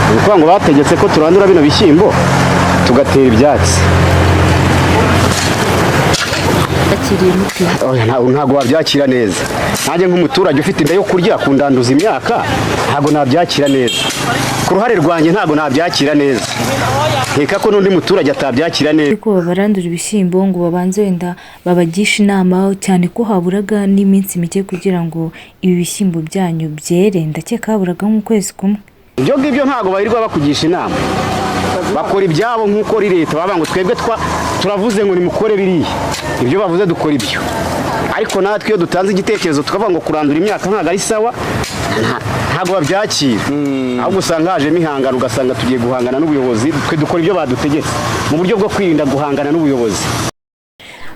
Ni ukuvuga ngo bategetse ko turandura bino bishyimbo tugatera ibyatsi. Bakiriye muti? Oya, ntabwo wabyakira neza. Nanjye nk'umuturage ufite inda yo kurya, kundanduza imyaka ntabwo nabyakira neza. Ku ruhare rwanjye ntabwo nabyakira neza, nkeka ko n'undi muturage atabyakira neza. Ko babarandura ibishyimbo ngo babanze wenda babagishe inama, cyane ko haburaga n'iminsi mike kugira ngo ibi bishyimbo byanyu byere. Ndakeka haburaga nk'ukwezi kumwe. Ibyo ngibyo ntabwo barirwa bakugisha inama, bakora ibyabo nk'uko ari leta. Baba ngo twebwe turavuze ngo nimukore biriya, ibyo bavuze dukora ibyo. Ariko natwe iyo dutanze igitekerezo tukavuga ngo kurandura imyaka ntabwo ari sawa, ntabwo babyakira. Ahubwo usanga hajemo ihangano, ugasanga tugiye guhangana n'ubuyobozi. Twe dukora ibyo badutegetse mu buryo bwo kwirinda guhangana n'ubuyobozi.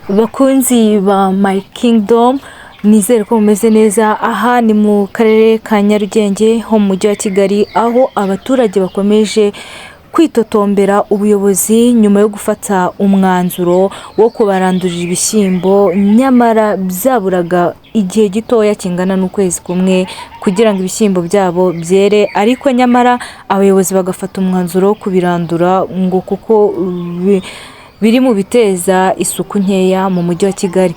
Bakunzi ba My Kingdom, nizere ko mumeze neza. Aha ni mu karere ka Nyarugenge ho mu mujyi wa Kigali, aho abaturage bakomeje kwitotombera ubuyobozi nyuma yo gufata umwanzuro wo kubarandurira ibishyimbo, nyamara byaburaga igihe gitoya kingana n'ukwezi kumwe kugira ngo ibishyimbo byabo byere. Ariko nyamara abayobozi bagafata umwanzuro wo kubirandura ngo kuko biri mu biteza isuku nkeya mu mujyi wa Kigali.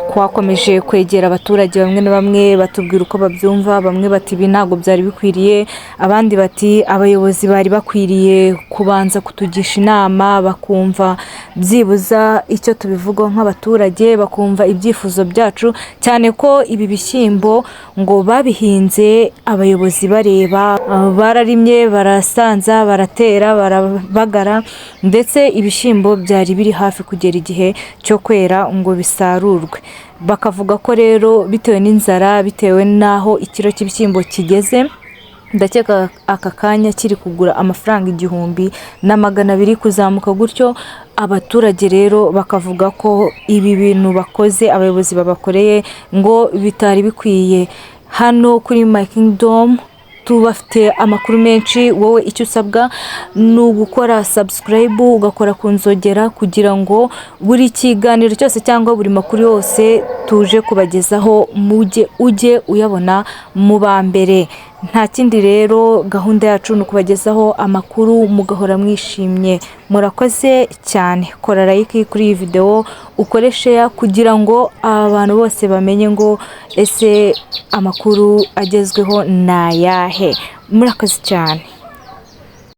Twakomeje kwegera abaturage bamwe na bamwe, batubwira uko babyumva. Bamwe bati ibi ntabwo byari bikwiriye, abandi bati abayobozi bari bakwiriye kubanza kutugisha inama, bakumva byibuza icyo tubivugaho nk'abaturage, bakumva ibyifuzo byacu, cyane ko ibi bishyimbo ngo babihinze abayobozi bareba. Bararimye, barasanza, baratera, barabagara, ndetse ibishyimbo byari biri hafi kugera igihe cyo kwera ngo bisarurwe. Bakavuga ko rero bitewe n'inzara, bitewe n'aho ikiro cy'ibishyimbo kigeze, ndakeka aka kanya kiri kugura amafaranga 1200 kuzamuka gutyo. Abaturage rero bakavuga ko ibi bintu bakoze, abayobozi babakoreye, ngo bitari bikwiye. Hano kuri My Kingdom tubafite amakuru menshi. Wowe icyo usabwa ni ugukora subscribe, ugakora ku nzogera, kugira ngo buri kiganiro cyose cyangwa buri makuru yose tuje kubagezaho mujye ujye uyabona mu ba mbere. Nta kindi rero, gahunda yacu ni ukubagezaho amakuru mugahora mwishimye. Murakoze cyane. Kora like kuri iyi videwo, ukore share kugira ngo abantu bose bamenye ngo ese amakuru agezweho ni ayahe. Murakoze cyane.